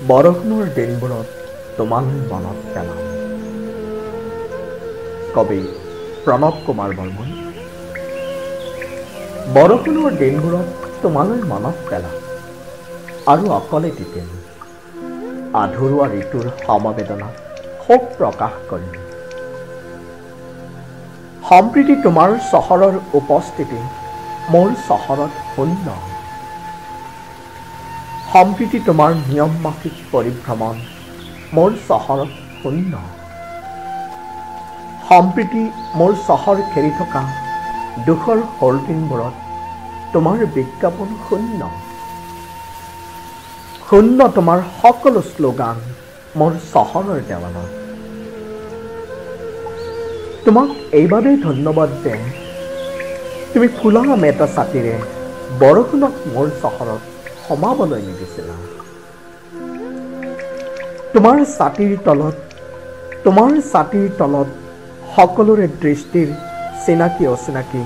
বৰষুণৰ দিনবোৰত তোমালৈ মনত পেলাম। কবি প্ৰণৱ কুমাৰ বৰ্মন। বৰষুণৰ দিনবোৰত তোমালৈ মনত পেলাম আৰু অকলে তিতিম, আধৰুৱা ঋতুৰ সমবেদনাত শোক প্ৰকাশ কৰিম। সম্প্ৰীতি তোমাৰ চহৰৰ উপস্থিতি মোৰ চহৰত শূন্য। সম্প্ৰীতি তোমাৰ নিয়ম মাফিক পৰিভ্ৰমণ মোৰ চহৰত শূন্য। সম্প্ৰীতি মোৰ চহৰ খেলি থকা দুখৰ হৰ্ডিংবোৰত তোমাৰ বিজ্ঞাপন শূন্য। শূন্য তোমাৰ সকলো শ্লোগান মোৰ চহৰৰ দেৱালত। তোমাক এইবাবেই ধন্যবাদ যে তুমি ফুলাম এটা ছাতিৰে বৰষুণক মোৰ চহৰত সোমাবলৈ নিদিছিলা। তোমাৰ ছাতিৰ তলত সকলোৰে দৃষ্টিৰ চিনাকি অচিনাকি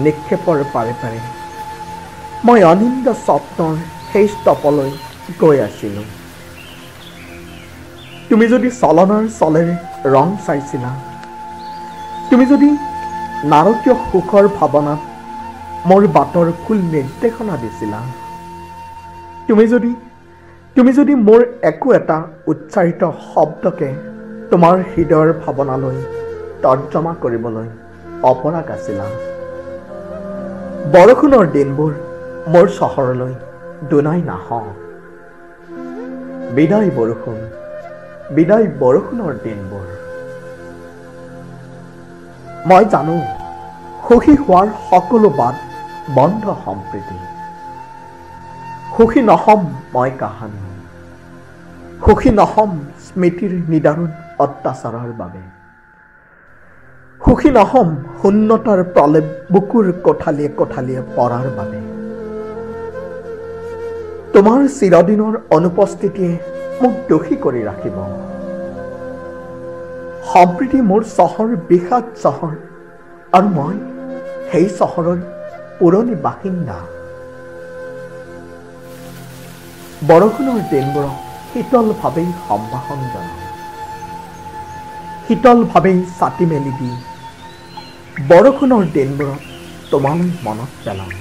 নিক্ষেপৰ পাৰে পাৰে মই অনিন্দ স্বপ্নৰ সেই ষ্টপলৈ গৈ আছিলোঁ। তুমি যদি চলনাৰ চলেৰে ৰং চাইছিলা, তুমি যদি নাৰকীয় সুখৰ ভাৱনাত মোৰ বাটৰ ফুল নিৰ্দেশনা দিছিলা, তুমি যদি মোৰ একো এটা উচ্চাৰিত শব্দকে তোমাৰ হৃদয়ৰ ভাৱনালৈ তৰ্জমা কৰিবলৈ অপৰাগ আছিলা, বৰষুণৰ দিনবোৰ মোৰ চহৰলৈ দুনাই নাহ। বিদায় বৰষুণ, বিদায় বৰষুণৰ দিনবোৰ। মই জানো সুখী হোৱাৰ সকলো বাট বন্ধ সম্প্ৰীতি। সুখী নহ'ম মই কাহানিও, সুখী নহ'ম স্মৃতিৰ নিদাৰুণ অত্যাচাৰৰ বাবে, সুখী নহ'ম শূন্যতাৰ প্ৰলেপ বুকুৰ কোঠালিয়ে কোঠালিয়ে পৰাৰ বাবে। তোমাৰ চিৰদিনৰ অনুপস্থিতিয়ে মোক দোষী কৰি ৰাখিব। সম্প্ৰীতি মোৰ চহৰ বিষাদ চহৰ আৰু মই সেই চহৰৰ পুৰণি বাসিন্দা। বৰষুণৰ দিনবোৰক শীতলভাৱেই সম্ভাষণ জনাওঁ, শীতলভাৱেই ছাতি মেলি দি বৰষুণৰ দিনবোৰত তোমালৈ মনত পেলাওঁ।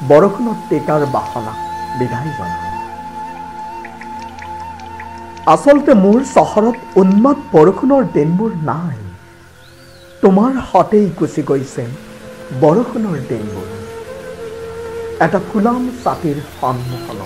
বৰষুণত তিতাৰ বাসনা বিদায় জনাওঁ। আচলতে মোৰ চহৰত উন্মাদ বৰষুণৰ দিনবোৰ নাই, তোমাৰ সতেই গুচি গৈছে বৰষুণৰ দিনবোৰ এটা ফুলাম ছাতিৰ সন্মুখত।